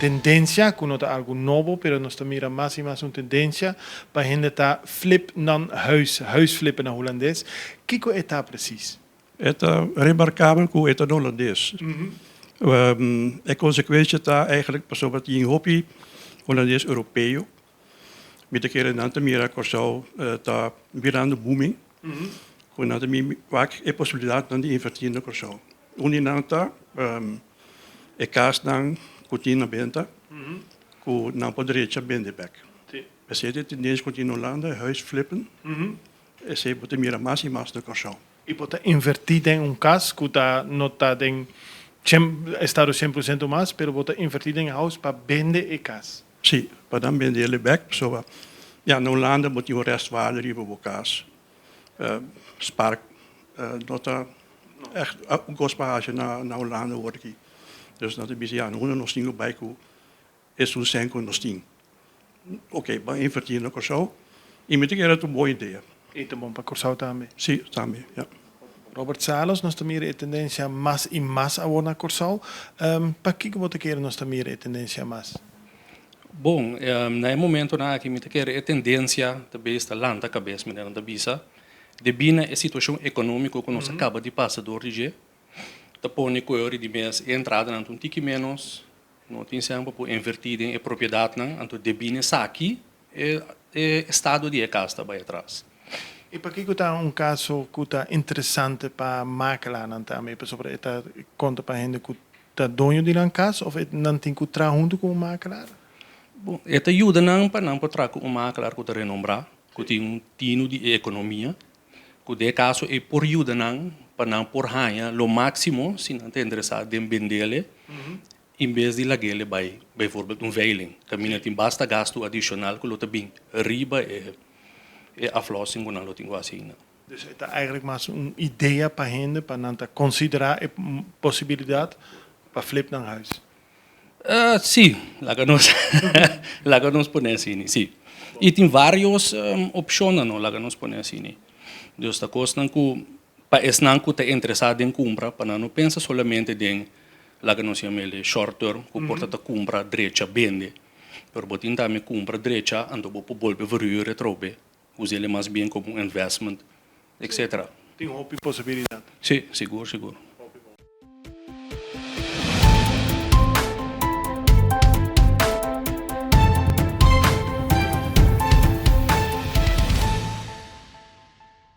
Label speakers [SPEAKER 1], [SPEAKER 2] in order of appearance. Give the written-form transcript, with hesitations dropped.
[SPEAKER 1] tendensia ku no ta algu nobo, pero nos ta mira mas i mas un tendensia pa hende ta flip nan huis, huisflippen na hulandes. Kiko e ta presis?
[SPEAKER 2] E ta remarkabel ku e ta na hulandes. E konsekuensia ta eigenlijk pasobra tin hopi hulandes europeo. Mi ta kere nan ta mira Kòrsou ta birando booming, ku nan ta wak e posibilidatnan di invertí na Kòrsou. Un di nan ta e kasnan ku tin na benta ku nan por drecha bende bèk. Esei ta e tendensia ku tin na Hulanda, e huisflippen. Esei bo ta mira mas i mas na Kòrsou.
[SPEAKER 1] I bo ta invertí den un kas ku ta no ta den estado 100% mas, pero bo ta invertí den e house pa bende e kas.
[SPEAKER 2] Sí, pa nan bende el bèk, pasobra ya na Hulanda bo tin un restwaarde riba bo kas. Spaar no ta ègt un kos pa hasi na Hulanda awor aki. Dus nan ta bisa ya unda nos tin ku bai ku esun sèn ku nos tin. Oke, ban invertí na Kòrsou i mi ta kere ta un bon idea.
[SPEAKER 1] I ta bon pa Kòrsou tambe?
[SPEAKER 2] Sí, tambe, ya.
[SPEAKER 1] Robert Salos, Nos ta mira e tendensia mas i mas awor na Kòrsou. Pakiko bo ta kere nos ta mira e tendensia mas?
[SPEAKER 3] Bon, na e momentonan aki mi ta kere e tendensia ta bes ta lanta kabes, manera nan ta bisa, debí na e situashon ekonómiko ku nos a kaba di pasa dor di dje, ta pone ku e ora di mes e entradanan ta un tiki ménos. No tin semper por invertí den e propiedatnan, anto debí na esaki e estado di e kas ta bai atras.
[SPEAKER 1] I pakiko ta un kaso ku ta interesante pa makelaarnan tambe? Pasobra e ta konta pa hende ku ta doño di nan kas òf nan tin ku traha huntu ku un makelaar?
[SPEAKER 3] Bon, e ta yuda nan pa nan por traha ku un makelaar ku ta renombrá, ku tin un tinu di e ekonomia, ku den e kaso ei por yuda nan pa nan por haña lo máksimo si nan ta interesá den bendele en bes di lag'ele bai bijvoorbeeld un veiling kaminda tin basta gastu adishonal ku lo ta bin riba e e aflossing ku nan lo tin ku hasi einan.
[SPEAKER 1] Dus e ta eigenlijk mas un idea pa hende pa nan ta konsiderá e posibilidat pa flip nan huis.
[SPEAKER 3] Sí, laga nos laga nos pone asini, sí. I tin varios opshonnan no, laga nos pone asini. Dus ta kosnan ku pa esnan ku ta interesá den kumpra, pa nan no pensa solamente den laga nos yama el e short term, ku por ta ta kumpra drecha bende. Pero bo tin tambe kumpra drecha, anto bo por bolbe verhuur atrobe, usa el mas bien komo un investment, etcetera.
[SPEAKER 1] Tin hopi posibilidat.
[SPEAKER 3] Sí, sigur, sigur.